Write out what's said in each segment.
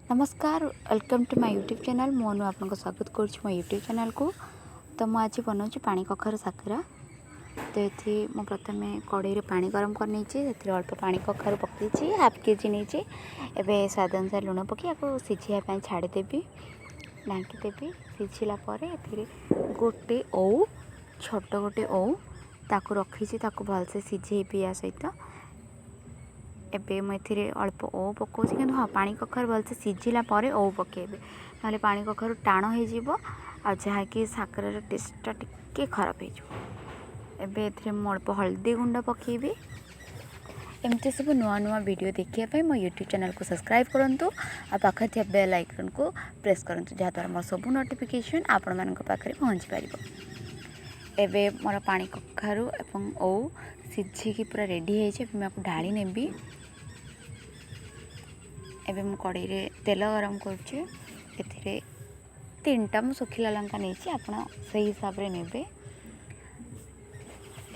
ନମସ୍କାର, welcome to my YouTube channel। ମୁଁ ଅନୁ, ଆପଣଙ୍କୁ ସ୍ୱାଗତ କରୁଛି ମୋ ୟୁଟ୍ୟୁବ୍ ଚ୍ୟାନେଲ୍କୁ। ତ ମୁଁ ଆଜି ବନାଉଛି ପାଣି କଖାରୁ ସାକରା। ତ ଏଠି ମୁଁ ପ୍ରଥମେ କଢ଼େଇରେ ପାଣି ଗରମ କରିନେଇଛି। ସେଥିରେ ଅଳ୍ପ ପାଣି କଖାରୁ ପକାଇଛି, ହାଫ୍ କେଜି ନେଇଛି। ଏବେ ସ୍ୱାଦ ଅନୁସାରେ ଲୁଣ ପକାଇ ଆକୁ ସିଝିବା ପାଇଁ ଛାଡ଼ିଦେବି, ଢାଙ୍କିଦେବି। ସିଝିଲା ପରେ ଏଥିରେ ଗୋଟେ ଓଉ, ଛୋଟ ଗୋଟେ ଓଉ, ତାକୁ ରଖିଛି, ତାକୁ ଭଲସେ ସିଝେଇବି ୟା ସହିତ। ଏବେ ମୁଁ ଏଥିରେ ଅଳ୍ପ ଓଉ ପକାଉଛି। କିନ୍ତୁ ହଁ, ପାଣି କଖାରୁ ଭଲସେ ସିଝିଲା ପରେ ଓଉ ପକାଇବେ, ନହେଲେ ପାଣି କଖାରୁ ଟାଣ ହେଇଯିବ ଆଉ ଯାହାକି ସାକରାର ଟେଷ୍ଟଟା ଟିକେ ଖରାପ ହେଇଯିବ। ଏବେ ଏଥିରେ ମୁଁ ଅଳ୍ପ ହଳଦୀ ଗୁଣ୍ଡ ପକାଇବି। ଏମିତି ସବୁ ନୂଆ ନୂଆ ଭିଡ଼ିଓ ଦେଖିବା ପାଇଁ ମୋ ୟୁଟ୍ୟୁବ୍ ଚ୍ୟାନେଲ୍କୁ ସବସ୍କ୍ରାଇବ୍ କରନ୍ତୁ ଆଉ ପାଖରେ ଥିବା ବେଲ୍ ଆଇକନ୍କୁ ପ୍ରେସ୍ କରନ୍ତୁ, ଯାହାଦ୍ୱାରା ମୋର ସବୁ ନୋଟିଫିକେସନ୍ ଆପଣମାନଙ୍କ ପାଖରେ ପହଞ୍ଚିପାରିବ। ଏବେ ମୋର ପାଣି କଖାରୁ ଏବଂ ଓଉ ସିଝିକି ପୁରା ରେଡ଼ି ହେଇଛି। ଏବେ ମୁଁ ଆକୁ ଢାଳି ନେବି। ଏବେ ମୁଁ କଢ଼େଇରେ ତେଲ ଗରମ କରୁଛି। ଏଥିରେ ତିନିଟା ମୁଁ ଶୁଖିଲା ଲଙ୍କା ନେଇଛି, ଆପଣ ସେଇ ହିସାବରେ ନେବେ।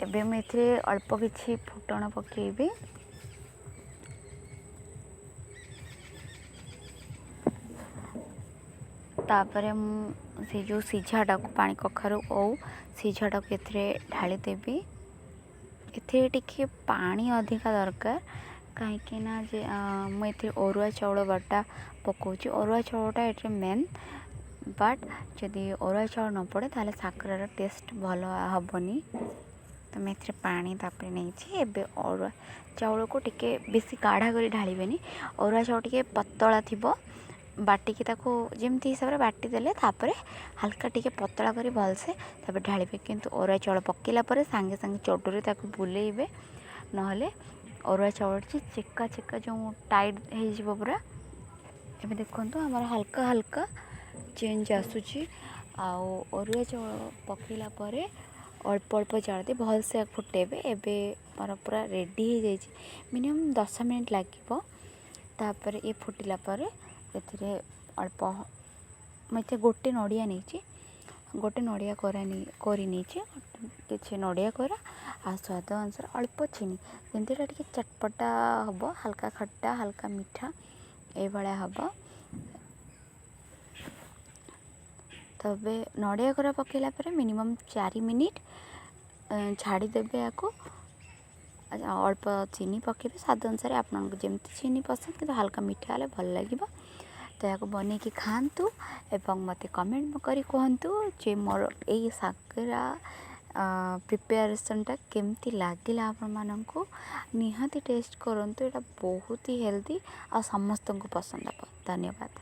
ଏବେ ମୁଁ ଏଥିରେ ଅଳ୍ପ କିଛି ଫୁଟଣ ପକାଇବି। ତାପରେ ମୁଁ ସେ ଯେଉଁ ସିଝାଟାକୁ, ପାଣି କଖାରୁ ଓଉ ସିଝାଟାକୁ ଏଥିରେ ଢାଳିଦେବି। ଏଥିରେ ଟିକେ ପାଣି ଅଧିକା ଦରକାର, କାହିଁକି ନା ଯେ ମୁଁ ଏଥିରେ ଅରୁଆ ଚାଉଳ ବଟା ପକାଉଛି। ଅରୁଆ ଚାଉଳଟା ଏଥିରେ ମେନ୍। ବଟ୍ ଯଦି ଅରୁଆ ଚାଉଳ ନ ପଡ଼େ, ତାହେଲେ ସାକରାର ଟେଷ୍ଟ ଭଲ ହେବନି। ତ ମୁଁ ଏଥିରେ ପାଣି ତାପରେ ନେଇଛି। ଏବେ ଅରୁଆ ଚାଉଳକୁ ଟିକେ ବେଶୀ ଗାଢ଼ା କରି ଢାଳିବେନି। ଅରୁଆ ଚାଉଳ ଟିକେ ପତଳା ଥିବ। ବାଟିକି ତାକୁ ଯେମିତି ହିସାବରେ ବାଟିଦେଲେ, ତାପରେ ହାଲକା ଟିକେ ପତଳା କରି ଭଲସେ ତାପରେ ଢାଳିବେ। କିନ୍ତୁ ଅରୁଆ ଚାଉଳ ପକାଇଲା ପରେ ସାଙ୍ଗେ ସାଙ୍ଗେ ଚଟୁରେ ତାକୁ ବୁଲେଇବେ, ନହେଲେ ଅରୁଆ ଚାଉଳଟି ଚେକା ଚେକା ଯେଉଁ ଟାଇଟ୍ ହେଇଯିବ ପୁରା। ଏବେ ଦେଖନ୍ତୁ, ଆମର ହାଲକା ହାଲକା ଚେଞ୍ଜ ଆସୁଛି। ଆଉ ଅରୁଆ ଚାଉଳ ପକାଇଲା ପରେ ଅଳ୍ପ ଅଳ୍ପ ଜାଳ ଦେଇ ଭଲସେ ଫୁଟେଇବେ। ଏବେ ମୋର ପୁରା ରେଡ଼ି ହେଇଯାଇଛି। ମିନିମମ୍ 10 ମିନିଟ୍ ଲାଗିବ। ତାପରେ ଇଏ ଫୁଟିଲା ପରେ ଏଥିରେ ଅଳ୍ପ, ମୁଁ ଏଥିରେ ଗୋଟେ ନଡ଼ିଆ ନେଇଛି, ଗୋଟେ ନଡ଼ିଆ କୋରା ନେଇ କରି ନେଇଛି, କିଛି ନଡ଼ିଆ କୋରା ଆଉ ସ୍ୱାଦ ଅନୁସାରେ ଅଳ୍ପ ଚିନି, ଯେମିତି ଏଇଟା ଟିକେ ଚଟପଟା ହେବ, ହାଲକା ଖଟା, ହାଲକା ମିଠା ଏଇଭଳିଆ ହେବ। ତବେ ନଡ଼ିଆ କୋରା ପକାଇଲା ପରେ ମିନିମମ୍ 4 ମିନିଟ୍ ଛାଡ଼ିଦେବେ ୟାକୁ। ଅଳ୍ପ ଚିନି ପକାଇବେ ସ୍ୱାଦ ଅନୁସାରେ, ଆପଣଙ୍କୁ ଯେମିତି ଚିନି ପସନ୍ଦ। କିନ୍ତୁ ହାଲକା ମିଠା ହେଲେ ଭଲ ଲାଗିବ। ତ ଏହାକୁ ବନେଇକି ଖାଆନ୍ତୁ ଏବଂ ମୋତେ କମେଣ୍ଟ କରି କୁହନ୍ତୁ ଯେ ମୋର ଏଇ ସାକରା ପ୍ରିପାରେସନ୍ଟା କେମିତି ଲାଗିଲା ଆପଣମାନଙ୍କୁ। ନିହାତି ଟେଷ୍ଟ କରନ୍ତୁ, ଏଇଟା ବହୁତ ହି ହେଲ୍ଦି ଆଉ ସମସ୍ତଙ୍କୁ ପସନ୍ଦ ହେବ। ଧନ୍ୟବାଦ।